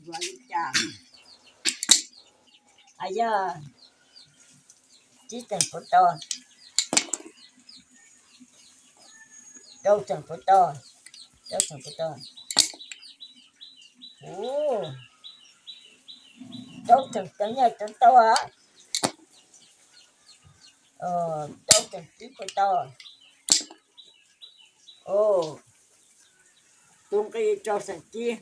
Yuav li cas? Yog tsib teev puv tau, rau teev puv tau, rau teev puv tau, rau teev teev yog rau tau, rau teev tsib puv tau. Tus nqi rau xeem tsib.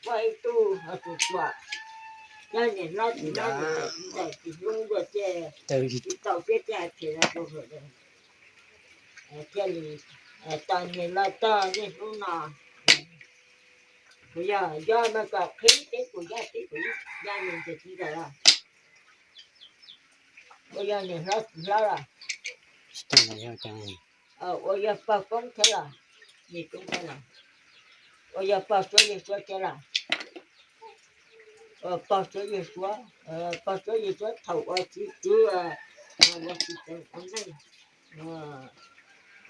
Ua ib tug tus tuam, yog niam hlob tsis hlob, tsis hlub dua ces tsis tau siab thiaj hais phem rau hauv, thiaj li tos niam los tog niaj hnub no. Kuv yog yog mas kom qhib peb kuv yaj peb kuv yaj niam ntawd tsis ntawd los, ua yog niam hlob tsis hlob los, ua yog pog koob thiab los, niam koob thiab los, ua yog pog suab yawg suab thiab los, pog suab yawg suab, pog suab yawg suab thaum ua txiv tswv, ua txiv tswv ua neej,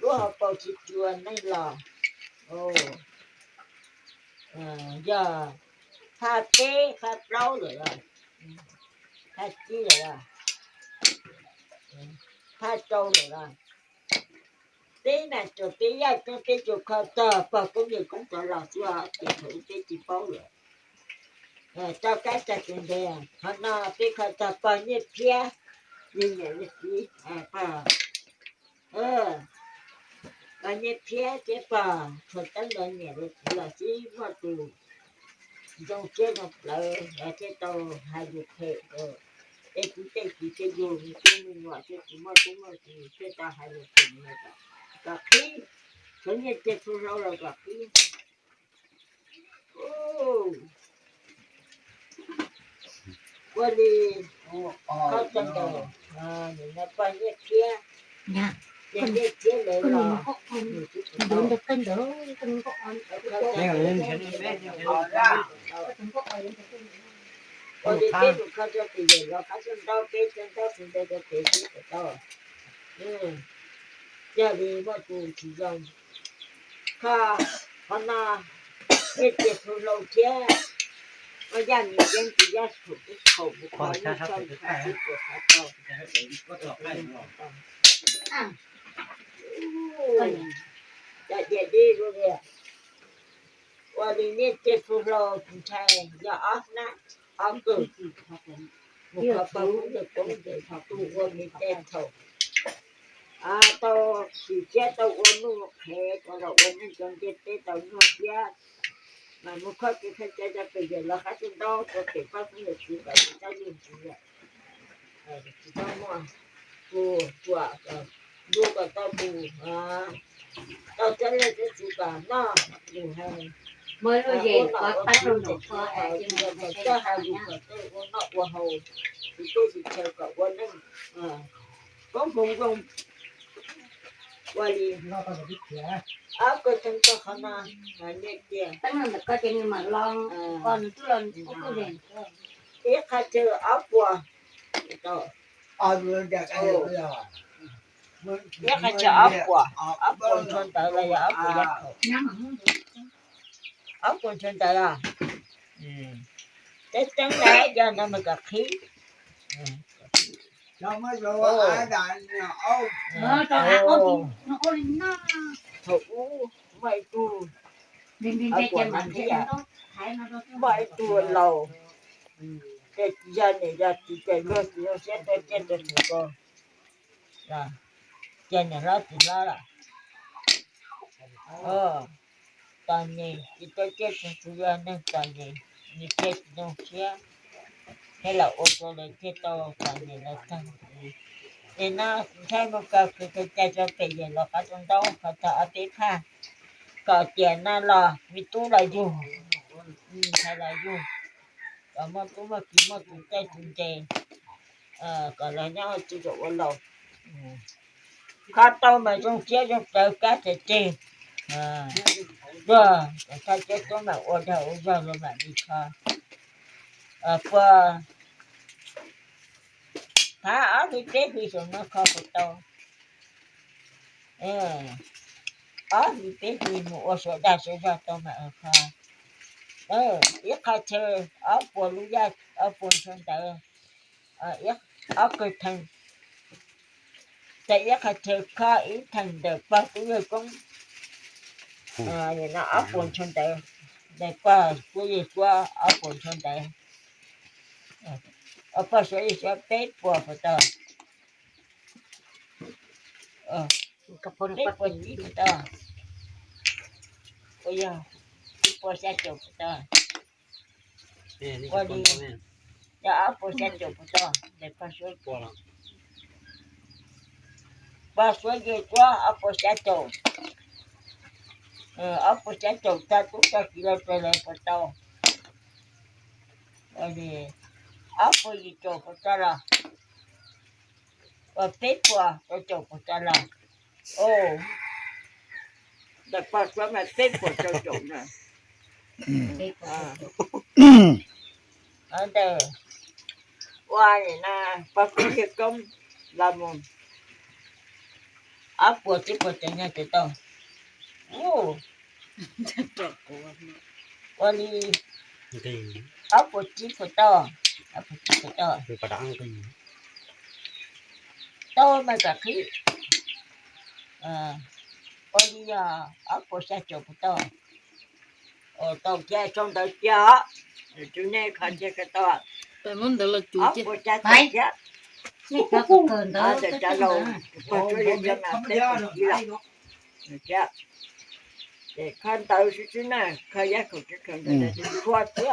lub hauv paus txiv tswv ua neej los, yog phaj peb phaj plaub lawm los, phaj tsib lawm los, phaj rau lawm los, peb mas tsuas peb yaj coob peb tsuas kho txog pog koob yawg koob rov los xwb ces thaum ub peb tsis paub lawm. Toj kab tag tus ntev, qhov no peb kho txog pog Nyiaj Phiab, yawg niam yawg txiv, pog Nyiaj Phiab thiab pog Tshua Teeb lawv niam lawv txiv los sib muaj tus zoo siab zoo plawv los thiaj tau hais lus phem rau peb tub tej txiv tej yug, me tub me nyuam thiaj tsis muaj tub muaj ki thiaj tau hais lus phem los kom qhib, txhua nyiaj txiag txhua hlau los kom qhib. Ua li, koj tau ntawd, nim no pog Nyiaj Phiab, ces Nyiaj Phiab lawv los, ua li peb mus kho rau pem yawm los qab tsuag ntaub, peb tsuag ntaub xwb ntawd rau pem xwb kom tau. Yog li muaj tus tsis zoo, kho qhov no, nyiaj txiag txhua hlau thiab, muaj yaj nim yeeb tsis yaj thaum ub thaum mus kho nyiaj txhua hlau xwb puas xav tau. Cov diam dib lu li, ua li nyiaj txiag txhua hlau tus ntshai yog ob hnab ob kawg, mus kho pog koob yawg koob ces tus ua me tej thaum tau sim siab tau ua nuj qhev rau los ua neej rau ntiaj teb tau nyuaj siab, mas mus kho kev thaj cai rau pem yawm los qab tsuag ntaub rau pem pab koob yawm txiv kom tsis txhob yug ntxiv, tsis txhob muaj tus ruam, ntuj kom tau tus tau txawj leej txawj txiv kom noj lus hais, ua nom ua tswv, tsis yog kom txawj hais lus kom txawj ua noj ua haus, tsis tub tsis chaw kom ua neej koob hmoov zoo. Ua li, ob koj txeeb txog qhov no, nyiaj txiag, ib qho chaw ob puas, ib qho chaw ob puas, ob puas ntshua ntawd los yog ob puas yaj khaum, ob puas ntshua ntawd los, teb tseeb lawm yog no mas kom qhib. Thaum ub muaj ib tug, muaj ib tug laus, ces yog niam yog txiv ces luag tsis zoo siab tuaj ciaj tuaj txhum ko, ces niam hlob txiv hlob lawm. Txom nyem tsis tau ciaj txhum, tsuas yog neeg txom nyem, nws thiaj tsis zoo siab, thiaj los ua rau lawv thiaj tau txom nyem los tag. Es no ntshai mus kawg khwv kawg cai rau pem yawm los qab tsuag ntaub qhov tog ob peb phaj, kom tiam no los me tub los yug, ntshai los yug, kom muaj tub muaj ki muaj tus txawj tus ntse, kom los nyob tsis txhob ua laus. Kho tau mas zoo siab zoo plawv kab txawm tseg, tuag kom thaj ceb tuab mam ua dag ua zog los mam li kho. Puas thav ob hwj peb hwj saum no kho puas tau? Ob hlis peb hlis mus ua suav dag suav zog tau mas qho, ib qho chaw ob puas lub yaj, ob puas ntsho ntawv, ob kawg theej, tau ib qho chaw khob ib theej ntawm pog tub yawg koob, ob puas ntsho ntawv, ntawm pog suav yawg suav ob puas ntsho ntawv, pog suav yawg suav peb puas puas tau, peb puas tsib puas tau, ua yog ib puas xya caum puas tau, ua li yog ob puas xya caum puas tau, ntawm pog suav, pog suav yawg suav ob puas xya caum, ob puas xya caum tag tub tag kiv los txog lawm puas tau, ob puas yim caum puas tau los, ua peb puas rau caum puas tau los, ntawm pog suav mas peb puas rau caum na, ntawm ua li na, pog suav yawg koob los mus ob puas tsib puas tsev nyog tsev tau, ua li ob puas tsib puas tau, ob puas tsib puas tau, tau mas kom qhib, ua li yog ob puas xya caum puas tau, tau kiag tso ntawd kiag os, tsum nej kho kiag ko tau, ob puas xya caum thiab, ntawm cov laus pog suav yawg suav mas peb puas tsib lawm, ces kho ntawv xwb xwb na, kho yab khaum tsib khaum ntawv ntawd tsis tshua xwb.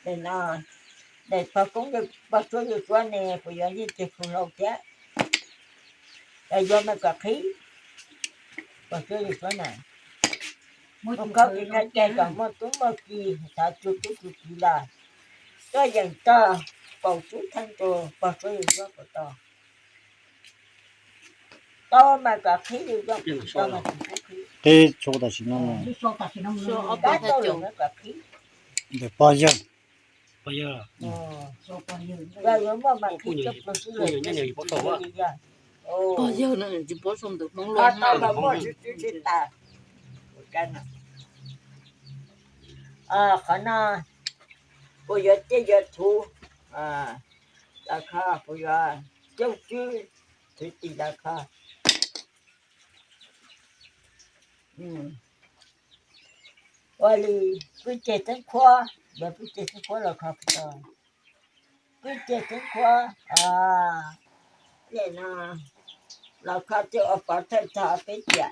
Daim no, daim pog koob, pog suav yawg suav ne puas yuav yeej tiag pug hlau thiab, yuav mas kom qhib, pog suav yawg suav na, mus khaub kis khaub cai kom muaj tub muaj ki, thov tsug tub tsug kiv los tuaj yeem tog, paum tub theej rau pog suav yawg suav puas tau, tau mas kom qhib, yus zoo tsis tau mas tsis pub qhib, qhib tau lawm mas kom qhib, ntawm pog yawg, yog yuav muaj mas qhib coj pluag xwb lawm, pog yawg no tsis paub sau ntawv Hmoob los, tau los muaj tsis tsis tas, qhov no puas yuav ciaj yuav thuv los kho, puas yuav coob tswb thwv tim los kho. Ua li pwj ceg teeb khuab, yuav pwj ceg teeb khuab los kho puas tau, pwj ceg teeb khuab, li no los kho tej ua pov thawj txog peb tiam,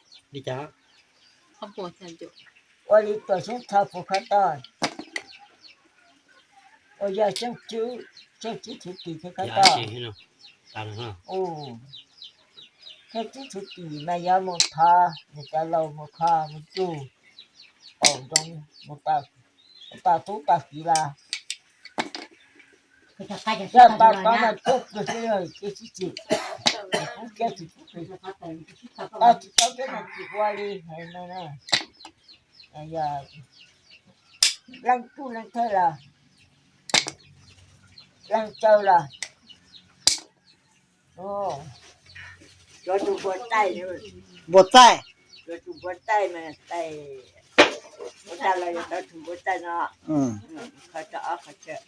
ua li tuam xyoob txho puas kho tau, ua yog xyoob tswb, xyoob tswb thwv tim thiaj kho tau, xyoob tswb thwv tim mas yuav mus thov nws cov laus mus kho mus tsug, paum ntoo mus tos tub tos kiv los, yog tau tod mas coj pluag xwb, cia sib tsim, pub kiag tsis pub qhis, tau tsis tau thiab mas tsis ua li no na. Yog leej tub leej thawj los, leej tsawg los, yuav tus npua txaij, npua txaij, yuav tus npua txaij mas txaij, ua tag los yuav tau tus npua txaij no, kho tau ob qho chaw.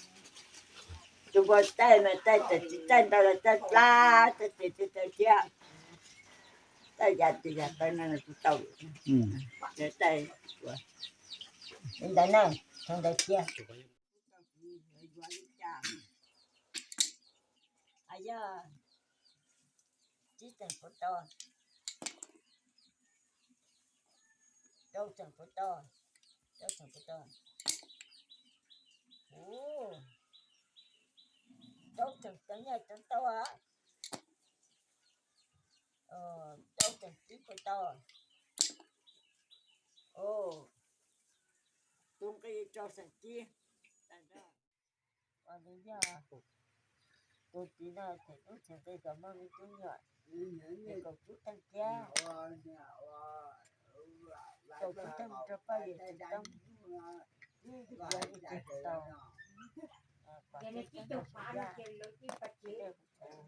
Tus npua txaij mas txaij txawm tsis txaij ntau los txaij plab txaij tes txaij taw thiab, txaij yam twg yam tawv no los kuj tau, txaij li ntawd na, txaij ntawd thiab. Yog tsib teem puas tau, rau teem puas tau, rau teem puas tau, rau teem cov nyaj cov tau, rau teem tib puas tau, tus nqi rau teem tib. Ua li yog tus txiv no tseem tub tseem nqi kom muaj me tub me nyuam, es kaum tsib teev thiab, kaum tsib teev rau poj yawm txiv toob, ib yam li tsis tau, kom txiv toob rau saum yaj, kuv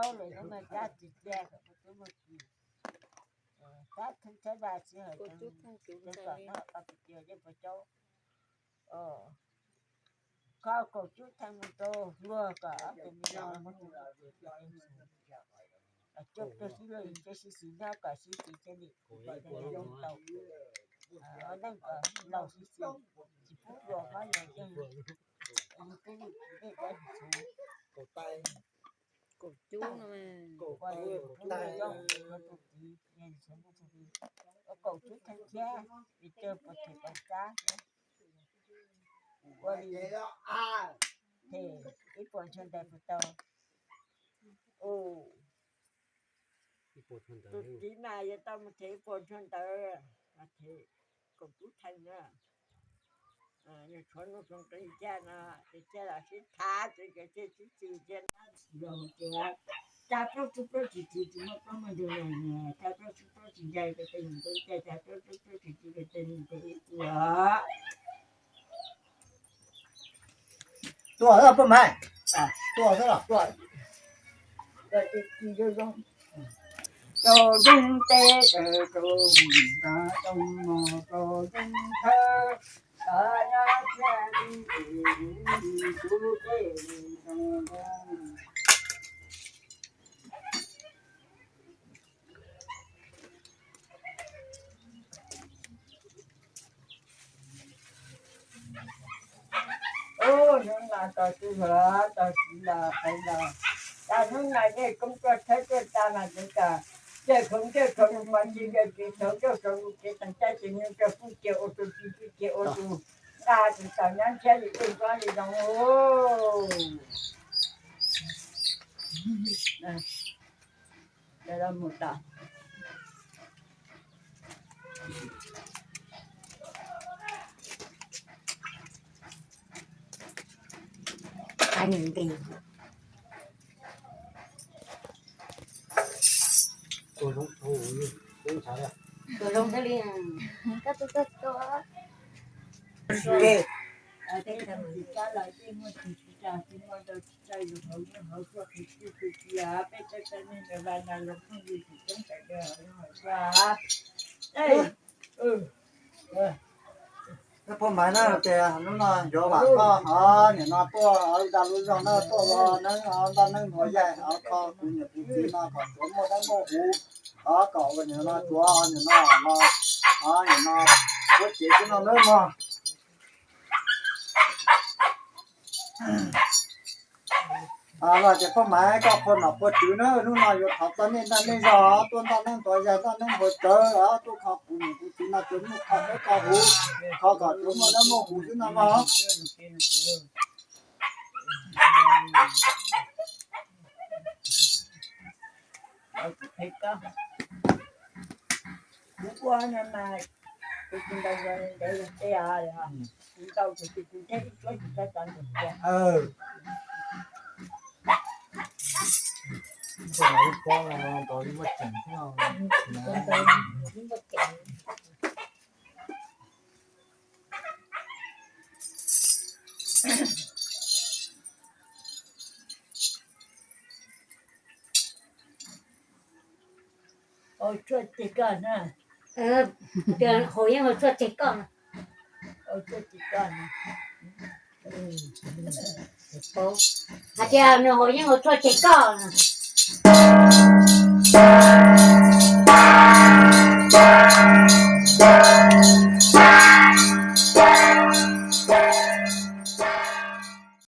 Lawv cab tsis cia kom puas tub muaj tsis, cab theej tshab vaj tsis hawm, kom noj qab tis cia yeej puas caub. Kho kaum cub theej mus rau luag kom ob tug me nyuam muaj tus, coj tuaj sib loj sib xis nyob kom sib xis thiaj li kom zoo tau. Neej kom laus sib xis, tsis pub dua hlob yog yeej, yus twb yus tsis dej dab tsis txhuv. Kaum cub no, ua li zoo tus txiv, ua kaum cub theej thiab, vim tej puas them pas cab thiab. Ua li them ib puas ntshua ntawd puas tau? Tus txiv mas yuav tau mus them ib puas ntshua ntawd, them kaum cub theej na. Yog tshuav nuj txoos qis caj no, ces caj los sib thav, ces cov thiaj sib xis thiab. Tias cab plaub tsub plaub tsis tsis tsis muaj plaub muaj ntug, cab plaub tsub plaub tsis ncai ko tej nus ko ib caj, cab plaub tsub plaub tsis tsis ko tej nus ko ib cua. Tuaj xwb poj Maiv, tuaj xwb los tuaj. Rau zoo teb, rau zoo nrog, rau mos, rau zoo thawj, nyob thiaj li tus teb zoo zoo. Hnub no tos tub hluas tos txiv los qhais los, tas hnub no nej koob tuaj thawb tuaj tas mas tseem tas, caij khoom caij khoom mus pov tsis yog tsis thaum coj tau lus kev tag cab ces nws coj kuj cia ua tus tsis kuj cia ua tus, nqa tus tau nyob ntshiab li tej nkob li zoo. Mus tas. Tus zoo thiaj li, koj tus koj tus. Tej tsis cab los yeej muaj tus tsis tau, tsis muaj tus tsis tau, yus hauv yeej hauv tuaj qhwv txij qhwv cia, peb txhua txhua neeg nyob vaj nyob loog phooj ywg tsis coob sawv daws hauv yeej hauv tuaj. Poj Maiv na, ces hnub no yuav vam koj ho nim no tuaj zaj lub zog na, tuaj los neeb ntaj neeb npua yaig ho kho kuv niam kuv txiv no kom tsuav muaj dab muaj huv, ho kom ua nim no tsuav nim no los ho nim no puab cev xwb no nawb mog. Los ces Paj Maiv koj qhua nom qhua tswv na, hnub no yuav thov txog nej ntaj nej zog tuaj ntaj neeb npua yaig ntaj neeb npua tsawv, tuaj kho kuv niam kuv txiv no tsuav muaj kho dawb kho huv, kho kom tsuav muaj dawb muaj huv xwb no mog. Kuv ua no mas kuv tsis ntaus nkaus li ntawd tej, kuv ntaus kuv tsis, kuv thiaj ib suab tsis txhob txav nkaus tiag. Ua tsuaj ceg koj na. Haus yeeb haus tsuaj ceg koj. Hais tias nws haus yeeb haus tsuaj ceg koj.